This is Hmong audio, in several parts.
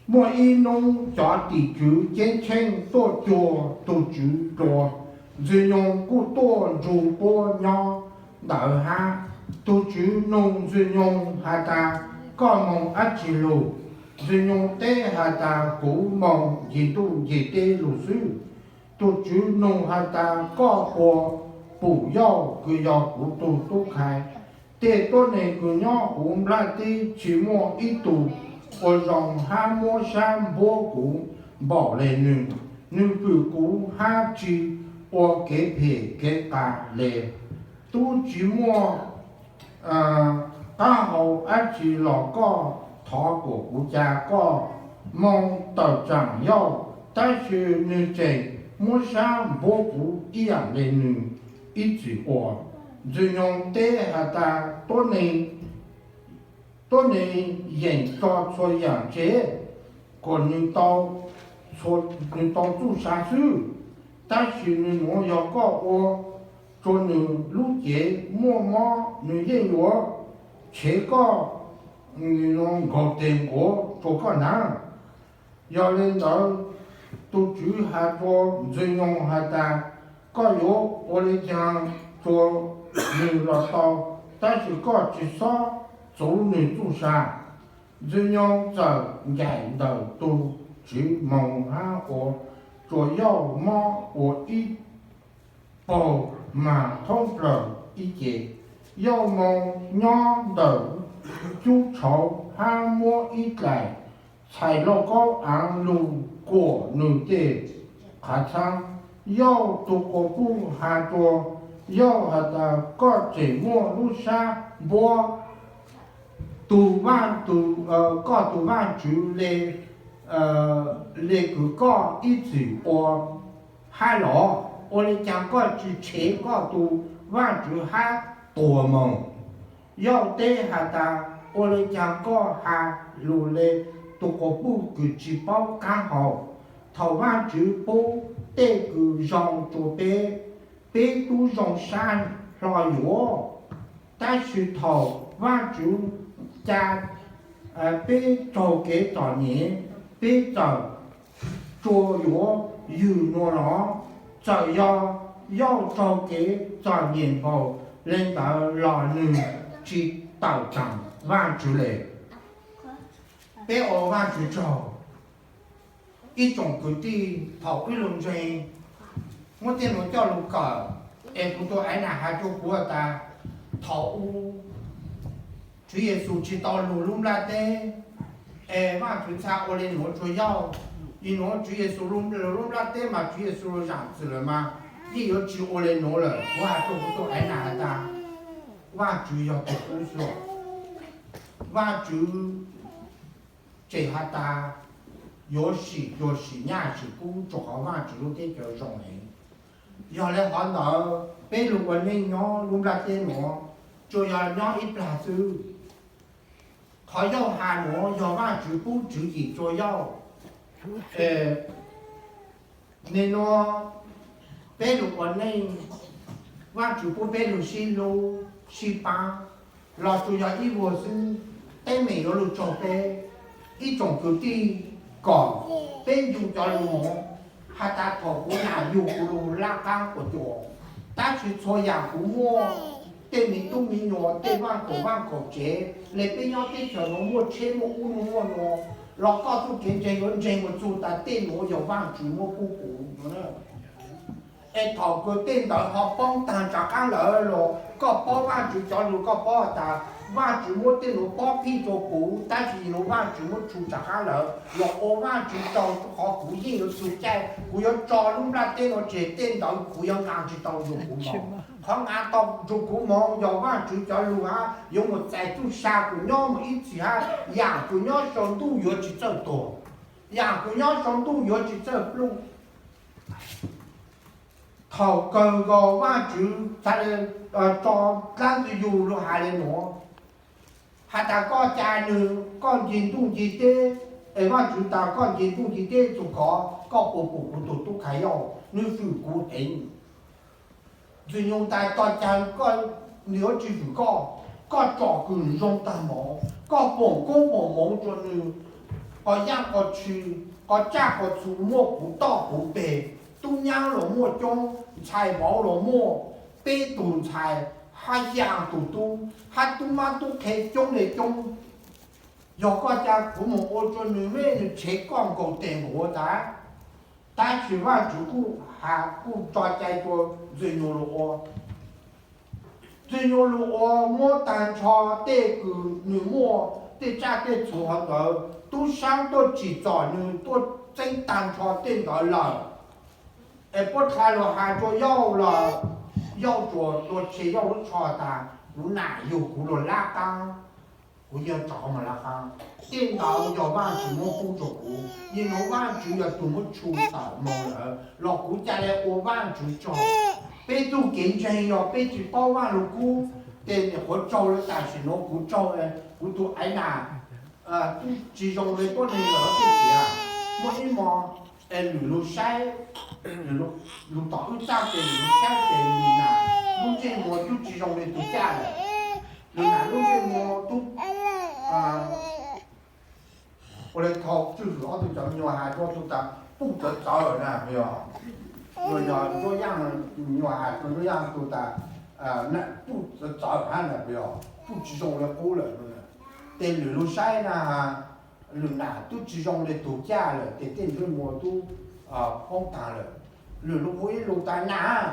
Muaj ib hnub cov tim tswv ceeb tsheej tuaj cuag tus Tswv dua, Ntxwg Nyoog kuj tuaj nrug puab nyob ntawd hab. Tus Tswv nug Ntxwg Nyoog has tas, Koj moog dab tsi lug? Ntxwg Nyoog teb has tas, Kuv moog ncig ntuj ncig teb lug xwb. Tus Tswv nug has tas, Koj puas pum Yauj kws yog kuv tug tub khai? Tej tuab neeg kws nyob huv nplaj teb tsi muaj ib tug ua zoo hab muab sab npuab kuv npaum le nwg. Nwg fwm kuv hab tsi ua kev phem kev qas le. Tub tsi muaj qaab hau dab tsi los koj thov kuas kuv ca koj moog tawm tsaam Yauj, tab sis nwg tseem muab sab npuab kuv ib yaam le nwg ib txwm ua. Ntxwg Nyoog teb has tas, Tuab neeg yeem tso txhua yaam tseg kuas nwg tau txuj sa xwb, tab sis nwg nuav yog koj ua tsua nwg lub cev muaj mob, nwg yeej yuav tshev koj nkaus teg nquav tsua koj naav. Yog le ntawd, tus Tswv has rua Ntxwg Nyoog has tas, Koj yuav ua le caag tsua nwg los tau, tab sis koj tsi xob txuv nwg txuj sa. Ntxwg Nyoog txawm ncaim ntawm tus Tswv moog hab ua tsua Yauj mob ua ib paug maag thoob plawg ib ce. Yauj moog nyob ntawm cub tshauv hab muab ib dlaim txhais lauj kaub aav lug kuam nwg tej qhav txhaab. Yauj tug quas puj has rua Yauj has tas, Koj tseem muaj lub sab npuab tug Vaaj, koj tug Vaajtswv le, le kws koj ib txwm ua hab los? Ua le caag koj tsi tshev koj tug Vaajtswv hab tuag moog? Yauj teb has tas, Ua le caag koj has lug le tug quas puj kws tsi paub qaab hau? Thaum Vaajtswv pub tej kws zoo tsua peb, peb tub zoo sab hlo yuav, tab sis thaum Vaajtswv ca peb raug kev txom nyem, peb txawm tsua yuav ywg nua los? Txawm yog Yauj raug kev txom nyem npaum le ntawd los nwg tsi tawm tsaam Vaajtswv le. Peb ua Vaajtswv tsaug. Ib tsoom kwv tij, thaum wb lug ntseeg, muab tej nuav coj lug kawm, es kuv tug aiv nam has rua kuv has tas, thaum u Tswv Yexus tsi tau lug lub nplaj teb, es Vaajtswv txhaj ua le nuav tsua Yauj. Nim nuav Tswv Yexus lug lub nplaj teb mas Tswv Yexus lug zaam txim lawm mas yeej yuav tsi ua le nuav lawm. Kuv has rua kuv tug aiv nam has tas, Vaajtswv yog tug kub xwb. Vaajtswv tseem has tas yuav sim, yuav sim nyaj sim kub, rua qhov Vaajtswv lub teb chaws zoo heev. Yog le hov ntawd peb lug ua neej nyob lub nplaj teb nuav, tsuas yog nyob ib plag xwb. Qhov Yauj has nuav yog Vaajtswv pub tswv yim tsua Yauj. Nim nuav peb lug ua neej, Vaajtswv pub peb lug sib hlub sib paab, los tsuas yog ib vuag xwb, teeb meem yuav lug tsaug peb. Ib tsoom kwv tij, kom peb ncu cov lug has tas, thaum kuv nam yug kuv lug laj qaab kuas cuas, tab sis txhua yaam kuv muaj, tej miv tub miv nyuas, tej vaaj kaum vaaj kaum tsev le, peb nyob teb chaws nuav muaj tsheb muaj ub muaj nuav, los koj txuj kev ntseeg yuav ntseeg mus txug tas tej nuav yog Vaajtswv muab pub kuv. Es thaum kws tej ntawd ho poob taag rov qaab lawm los koj paub Vaajtswv cov lug, koj paub has tas Vaajtswv muab tej nuav pob pib rua kuv, tab sis nuav Vaajtswv muab tshu rov qaab lawm los ua Vaajtswv tsaug, qhov kuv yeej yuav txug caij kuv yuav tso lub nplaj teb nuav tseg, tej ntawd kuv yuav nqaa tsi tau nrug kuv moog. Qhov nqaa tau nrug kuv moog yog Vaajtswv cov lug hab yuav mus txais txuj sa kws nyob mus ib txhis hab yaam kws nyob sau ntuj yuav tsi txawj tuag, yaam kws nyob sau ntuj yuav tsi txawj pluj. Thaum kawg nkaus Vaajtswv tso dlaab ntxwg yug lug has le nuav, has tas koj ca nwg, koj ncig ntuj ncig teb, es Vaajtswv tas koj ncig ntuj ncig teb txug kov, koj puas pum kuv tug tub khai Yauj? Nwg fwm kuv heev. Ntxwg Nyoog tas koj ca, nwg yuav tsi fwm koj. Koj tsom kws zoo taag moov, koj foom koob foom moov rua nwg, Qos yaj qos tshw, qos tsaj qos txhu muaj puv toj puv peg, tub nyab los muaj coob, ntxhais vauv los muaj, peb tug ntxhais, hab xyaa tug tub, hab tub mab tub qhe coob le coob. Yog koj ca kuv moog ua rua nwg, nwg tshev koj nkaus tes nkaus ua tas. Tab sis Vaajtswv kuj has, kuj tso cai rua Ntxwg Nyuas lug ua. Ntxwg Nyuas lug ua muab taag nrho tej kws nwg muaj, tej tsaj tej txhu hov ntawd, tub saab tuaj tsim txom nwg, tuaj txeeb taag nrho tej ntawd lawm. Es puab dlha lug has rua Yauj los, Yauj tsuas tua tseg Yauj lub tsho tas, kuv nam yug kuv lug lab qaab, kuv yog rov moog lab qaab. Tej ntawd yog Vaajtswv muab pub rua kuv, yog nuav Vaajtswv yog tug muab tshu tawm moog lawm los kuv ca le ua Vaajtswv tsaug. Peb txuj kev ntseeg yog peb tsi paub Vaaj Lug Kub, tes nyuam qhuav tsaug le tam sim nuav kuv tsaug, kuv tug aiv nam tub tsi zoo le tuab neeg lawm tej tias, muaj ib mo es lwm lug saib, lug tom wb txaj tes lwm lug saib tes lwm nam lub ntsej muag tub tsi zoo le tug caj lawm. Lwm nam lub ntsej muag tub, ua le thaus tswj hwm ob tug cov me nyuam has rua tug tas puj txawv txawv na, puas yog? Yog Ntsuab Yaaj, me nyuam has rua Ntsuab Yaaj tug tas puj txawv txawv hab na, puas yog? Puj tsi zoo le qub lawm. Tes lwm lug saib na, lwm nam tub tsi zoo le tug caj lawm, tes tej ntsej muag tub poob taag lawm. Lwm lug hu ib lug tas, nam,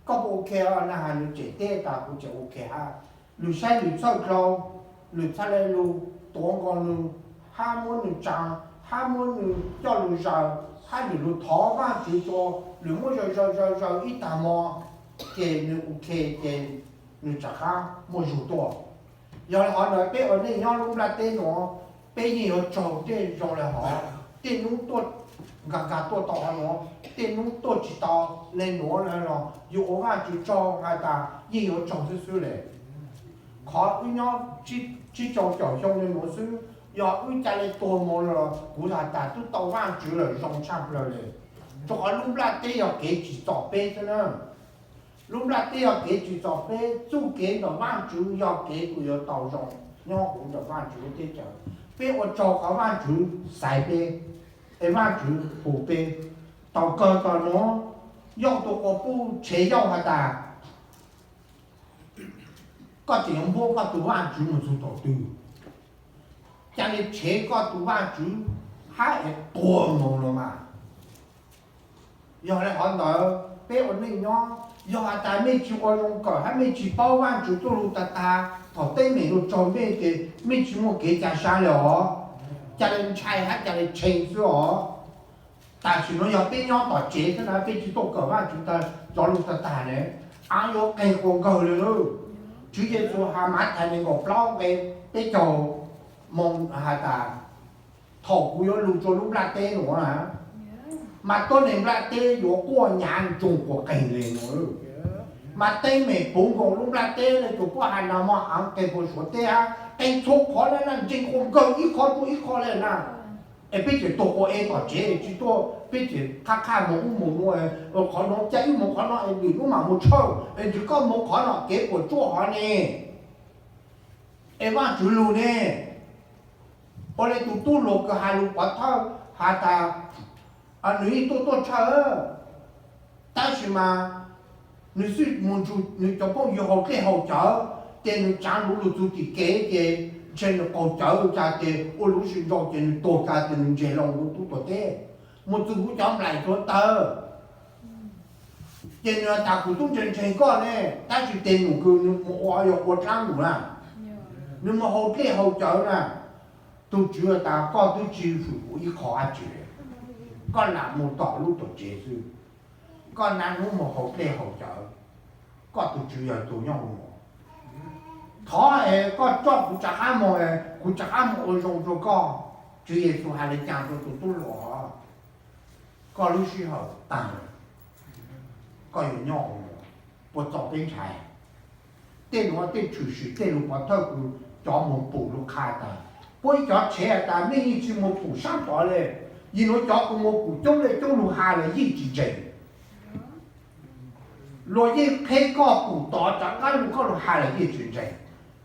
koj puas ok na? Has nws tsem teb tas, kuv tseem ok hab. Lwm saib lwm txhawj dlhau, lwm txhaj le lug tuav nkaus nws, hab muab nws tsaa, hab muab nws coj lug zaws, hab lwm lug thov Vaajtswv rua, lwm muab zaws zaws zaws zaws ib tag mo, ces nws ok, ces nws rov qab muaj zug tuaj. Yog le hov ntawd peb ua neej nyob lub nplaj teb nuav, peb yeej yuav raug tej zoo le hov, tej nub tuaj nkag nkag tuaj tau hov nuav, tej nub tuaj tsi tau le nuav los yug ua Vaajtswv tsaug has tas yeej yuav raug xwb xwb le. Qhov wb nyob tsib caug caum xyoo le nuav xwb, yog wb ca le tuag moog los kuv has tas tub tau Vaajtswv lawm zoo tshaj plawg le. Rua qhov lub nplaj teb yog kev tsim txom peb xwb na. Lub nplaj teb yog kev tsim txom peb, txuj kev ntawm Vaajtswv yog kev kws yuav tau zoo nyob huv ntawm Vaajtswv lub teb chaws. Peb ua tsaug qhov Vaajtswv xaiv peb, es Vaajtswv hu peb. Thaum kawg tom nuav, Yauj tug quas puj tshev Yauj has tas, koj tseem yuav npuab koj tug Vaajtswv moog txug thaum twg? Ca le tshev koj tug Vaajtswv hab es tuag moog los mas. Yog le hov ntawd peb ua neej nyob, yog has tas mej tsi ua zoo kawm hab mej tsi paub Vaajtswv txuj lug tag tag, thaum teeb meem lug raug mej ces mej tsi muaj kev ca sab le os. Ca le ntshai hab ca le tshee xwb os. Tam sim nuav yog peb nyob tom tsev xwb na, peb tsi tuaj kawm Vaajtswv tag cov lug tag tag ne, aav yuav qeeg quas nkawg le lauj. Tswv Yexus has Mathais nees nkaum plaub nqe peb caug moo has tas, thaum kuv yuav lug rua lub nplaj teb nuav na, mas tuab neeg nplaj teb yuav quaj nyav ntsoog quas qeeg le nuav. Mas teeb meem puv nkaus lub nplaj teb le, tug puab has nas mos aav qeeg puas suav teb hab, qeeg txhua qhov le na, ntseeg quas nkawg ib qho rua ib qho le na. Es peb tseem tuag quas ev tom tsev tsi tuaj, peb tseem qhab qhaj moog ub moog nuav, qhov nuav ca ib moog qhov no es lwm nub mam moog tshawj, es ntsis koj moog qhov no kev puas tsuaj hov ne. Es Vaajtswv lug ne, ua le tug tub hluas kws has lug pov thawj has tas, nws yeej tuaj tuaj tshawj, tab sis mas nws xwb moog nrug nws cov phooj ywg haus dlej haus cawv, ces nws tsaav luv lug txug tim kev ces ntshe nws qaug cawv cas ces ua lub sib nrau ces nws tuag tas ces nws ntseg loo lub tub tuag teb, moog txug kuv cov nplaim tuav tawg. Ces nws has tas kuv tub ntseeg ntseeg koj ne, tab sis tes num kws nws moog ua yog ua dlaab num na, nws moog haus dlej haus cawv na. Tug tswv has tas koj twb tsi hwm kuv ib qho dab tsi, koj lam moog tom lub tuam tsev xwb, koj nab hnub moog haus dlej haus cawv, koj tug tswv yog tug nyob huv nuav. Thov es koj coj kuv rov qab moog, kuv rov qab moog ua zoo rua koj. Tswv Yexus has le caag rua tug tub hluas, koj lub sij hawm taag, koj yuav nyob huv nuav, puas txaus peb ntshai? Tej nuav tej tshwm sim tej lug pov thawj kws cov moog pum lug qha tas, puab ib cov tshev has tas mej yeej tsi moog pum saab tod le, yim nuav cov kws moog pum coob le coob lug has lawm yeej tsi ntseeg. Luag yeej qheb koj pum tod rov qab lug koj lug has lawm yeej tsi ntseeg.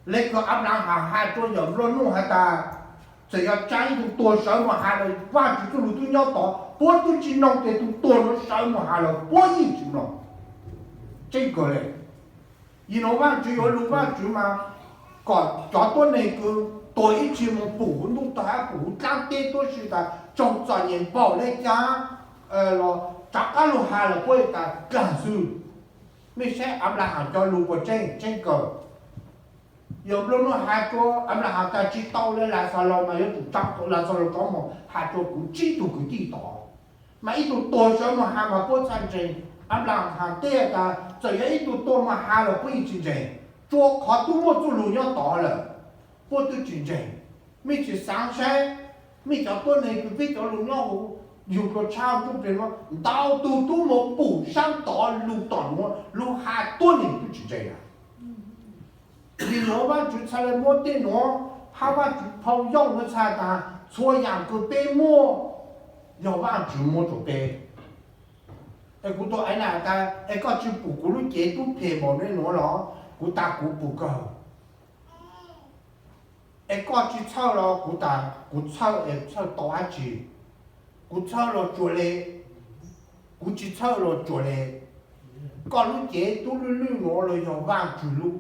Le kws Anplahaas has rua yawm nplua nuj has tas, Txawm yog tsa ib tug tuag sawv mus has los Vajtswv txuj lug twb nyob tod, puab twb tsi noog tes tug tuag nuav sawv mus has los puab yeej tsi mloog. Tseeb kawg le. Yog nuav Vajtswv yuav lug Vajtswv mas kom cov tuab neeg kws tuag ib tsi moog pum huv ntuj tog hab pum huv dlaab teb tuab si tas tsaug txom nyem npaum le caag los rov qaab lug has los puab tas dlaag xwb. Mej saib Anplahas cov lug puas tseeb? Tseeb kawg. Yog nplua nuj has rua Anplahas tas tsi tau le Laxalaus mas yuav tsum tsa Laxalaus rov moog has rua kuv tsib tug kwv tij tod. Mas ib tug tuag sawv mus has mas puab txhaj ntseeg. Anplahas teb tas txawm yog ib tug tuag mus has los puab yeej tsi ntseeg, rua qhov tub muaj txuj lug nyob tod lawm, puab twb tsi ntseeg. Mej tsi xaav saib, mej cov tuab neeg kws peb cov lug nyob huv yug rua tshab ntuj plig nuav ntau tug tub mus pum sab tod lug tom nuav lug has tuab neeg twb tsi ntseeg lawm. Vim nuav Vajtswv txhaj le muab tej nuav hab Vajtswv phau yooj nuav txhaj tas txhua yaam kws peb muaj yog Vajtswv muab rua peb. Es kuv tug Aiv Nas tas es koj tsi pum kuv lub cev tub phem npaum le nuav los? Kuv tas kuv pum kawg. Es koj tsi txhawj los? Kuv tas kuv txhawj, es txhawj tau dab tsi? Kuv txhawj los tsuas le, kuv tsi txhawj los tsuas le. Koj lub cev tub lwj lwj nuav los yog Vajtswv lub?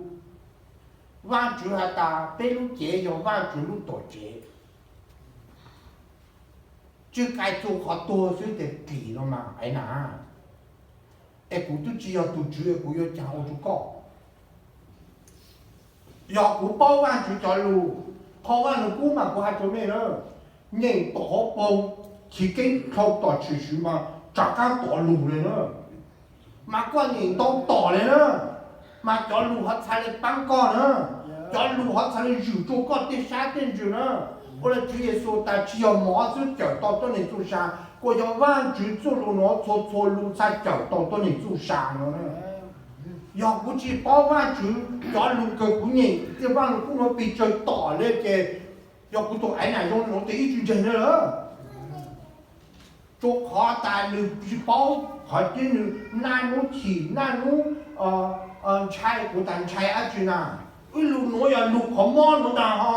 Vajtswv has tas peb lub cev yog Vajtswv lub tuam tsev. Tswj Kaij txuj qhov tuag xwb tes kis no mas Aiv Nas, es kuv twb tsi yog tug Tswv es kuv yuav caag ua rua koj? Yog kuv paub Vajtswv cov lug, qhov Vajluskub mas kuv has rua mej na, nyeem tom hauv paug, chiv keeb dlhau tom tshwm sim mas rov qaab tom lug le na. Mas koj nyeem ntau tom le na, mas cov lug ho txhaj le paab koj na, cov lug ho txhaj le zwm rua koj tej sab tej ntsws na. Ua le Tswv Yexus tas tsi yog mov xwb cawm tau tuab neeg txuj sa, kuas yog Vajtswv txuj lug nuav txhua txhua lug txhaj cawm tau tuab neeg txuj sa no. Yog kuv tsi paub Vajtswv cov lug kws kuv nyeem tej Vajluskub nuav pes tsawg tom le ces yog kuv tug Aiv Nas zoo le nuav tes ib tsi ntseeg le lawm. Rua qhov tas nwg tsi paub qhov tseeb, nwg naj nub chim naj nub ntshai, kuv tas ntshai dab tsi na? Wb lug nuav yog lug qhov mob nuav ntag ho.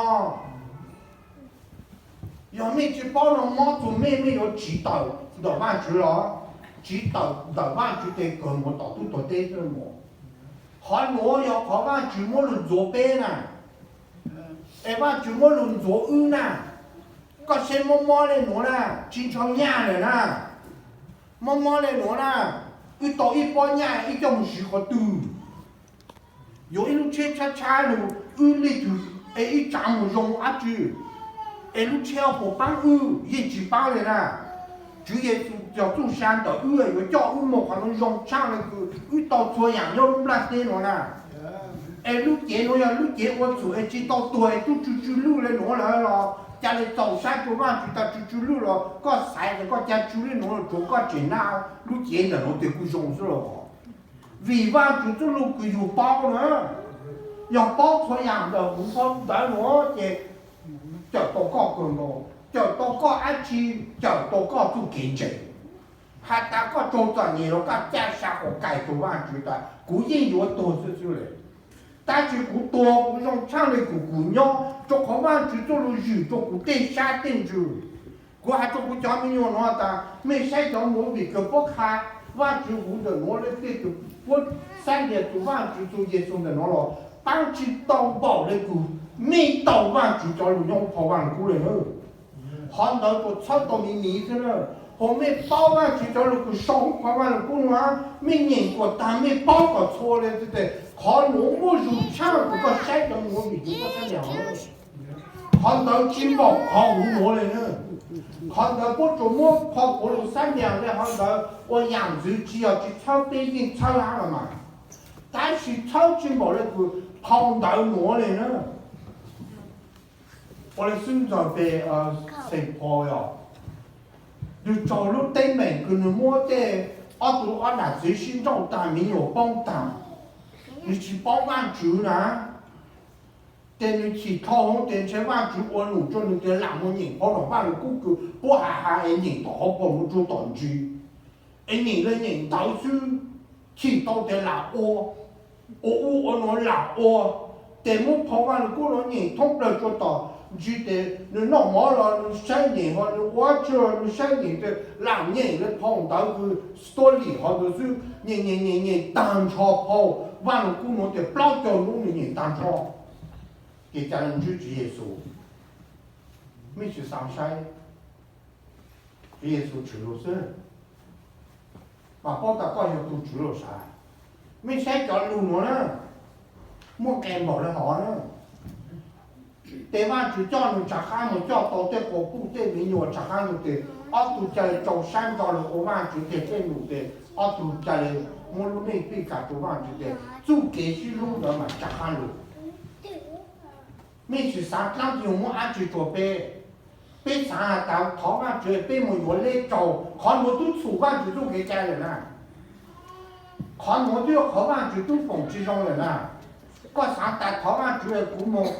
Yog mej tsi paub no mob txug mej, mej yuav tsiv tawm ntawm Vajtswv los? Tsiv tawm ntawm Vajtswv tes kawg mus tom tub tuag teb xwb mus. Qhov nuav yog qhov Vajtswv muab lug ntxuav peb na, es Vajtswv muab lug ntxuav wb na. Koj saib mob mob le nuav na, tsi ntshaw nyaj lawm na. Mob mob le nuav na, wb tau ib pob nyaj ib coj mus siv qhov twg? Yuav ib lub tsheb tshab tshab lug wb leej twg es ib tsav mus zoo dab tsi? Es lub tsheb puas paab wb? Yeej tsi paab le na. Tswv Yexus cov txuj sa ntawm wb yuav coj wb moog qhov nuav zoo tshaj le kws wb tau txhua yaam nyob lub nplaj teb nuav na. Es lub cev nuav yog lub cev ua txhum es tsi tau tuag es tub tsw tsw lwj le nuav lawm los? Ca le txaus sab rua Vajtswv tas tsw tsw lwj los? Koj xaiv tas koj ca tsw le nuav los tsuav koj tsev naj lub cev ntawm nuav tes kuj zoo xwb los. Vim Vajtswv txuj lug kws yug paub na, yog paub txhua yaam ntawm huv paub ntawd nuav ces cawm tau koj kawg nkaus, cawm tau koj dab tsi? Cawm tau koj txuj kev ntseeg. Has tas koj tsaug txom nyem los koj ca sa quas kais rua Vajtswv tas kuv yeej yuav tuag xwb xwb le. Tab sis kuv tuag kuv zoo tshaj le kws kuv nyob rua qhov Vajtswv txuj lug zwm rua kuv tej sab tej ntsws. Kuv has rua kuv cov me nyuam nuav tas mej saib cov movie kws puab qha Vajtswv huv ntawm nuav le tej tug puab xab ntiag tug Vajtswv txug Yexus ntawm nuav los paab tsi tau npaum le kws mej tau Vajtswv cov lug nyob phau Vajluskub le na. Qhov ntawd tsuas txhawb tau miv miv xwb na. Hos mej paub Vajtswv cov lug kws sau huv phau Vajluskub nuav, mej nyeem kuas taag mej paub kom txhua le tes qhov nuav muaj zug tshaj kws koj saib cov movie kws koj xab ntiag. Qhov ntawd tsi npaum qhov huv nuav le na. Qhov ntawd puab tsuas muab phau puav lug xab ntiag le, qhov ntawd ua yaam ntxwv tsi yog tsi txhawb, peb yeej txhawb hab los mas, tab sis txhawb tsi npaum le kws phau ntawd nuav le na. Ua le xwb ntxawg pes Xeem Phos os, nwg tsaug lub teeb meem kws nwg muab tej ob tug ob nam txiv sib nrauj taag, miv nyuas poob taag, nwg tsi paub Vaajtswv na. Ces nwg chim dhau hwv tes ntshe Vaajtswv ua num rua nwg tes lam moog nyeem phau nom Vaaj Lug Kub kws puab has has es nyeem tom hauv paus moog rua tom ntsis, es nyeem le nyeem ntawd xwb, chim tau tes lam ua, ua ua ua nuav lam ua, tes muab phau Vaaj Lug Kub nuav nyeem thoob plawg rua tom Ntsib tes nws noj mov los nws saib nyem, ho nws ua tsi los nws saib nyem, tes lam nyem li phau ntawv kws study hov ntawd xwb, nyem nyem nyem nyem tag nrho phau Vaj Lug Kub nuav tes plaub caug lub nws nyem tag nrho. Ces ca le ntsib Tswv Yexus, mej tsi xaav saib, Tswv Yexus tshwm lug xwb, mas paub tas koj yog tug Tswv lug sav. Mej saib cov lug nuav na, muaj qee npaum le hov na. Tes Vaajtswv coj nws tshav qaab moog coj tau tej quas puj tej me nyuam tshav qaab moog tes ob tug ca le rau sab ntso lug ua Vaajtswv teg tej num tes ob tug ca le muab lub neej pij kas rua Vaajtswv tes txuj kev sib hlub ntawd mas tshav qaab lug. Mej tsi xaav dlaab tsi yug muab dlaab tsi rua peb. Peb xaav has tas thov Vaajtswv peb moog yuav leb raug, qhov nuav tub txhum Vaajtswv txuj kev cai lawm na. Qhov nuav tub yog qhov Vaajtswv tub foom tsi zoo lawm na. Koj xaav tas thov Vaajtswv kuv moog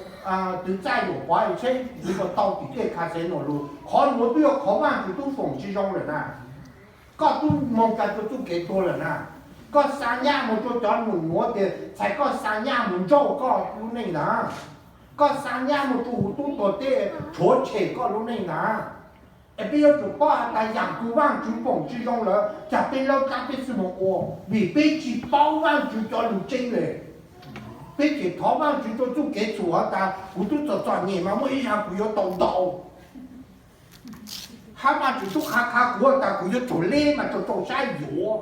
twv txaj yuam pov seb yuav tau tim tej casino lug, qhov nuav tub yog qhov Vaajtswv tub foom tsi zoo lawm na. Koj tub moog kag rua txuj kev tuag lawm na. Koj xa nyaj moog rua cov num nuav tes txhais koj xa nyaj moog nrauj koj lub neej ntag. Koj xa nyaj moog rua huv tub tuag tej rhuav tshem koj lub neej ntag. Es peb yuav tsum paub has tas yaam kws Vaajtswv foom tsi zoo lawm, cas peb lawb dlaab peb xwb moog ua, vim peb tsi paub Vaajtswv cov lug tseeb le. Peb tseem thov Vaajtswv rua txuj kev txhum has tas kuv tub txom txom nyem mas muaj ib zag kuv yuav tau ntau. Hab Vaajtswv tub qha qha kuv has tas kuv yuav tsum leb mas rua rau sab yuav.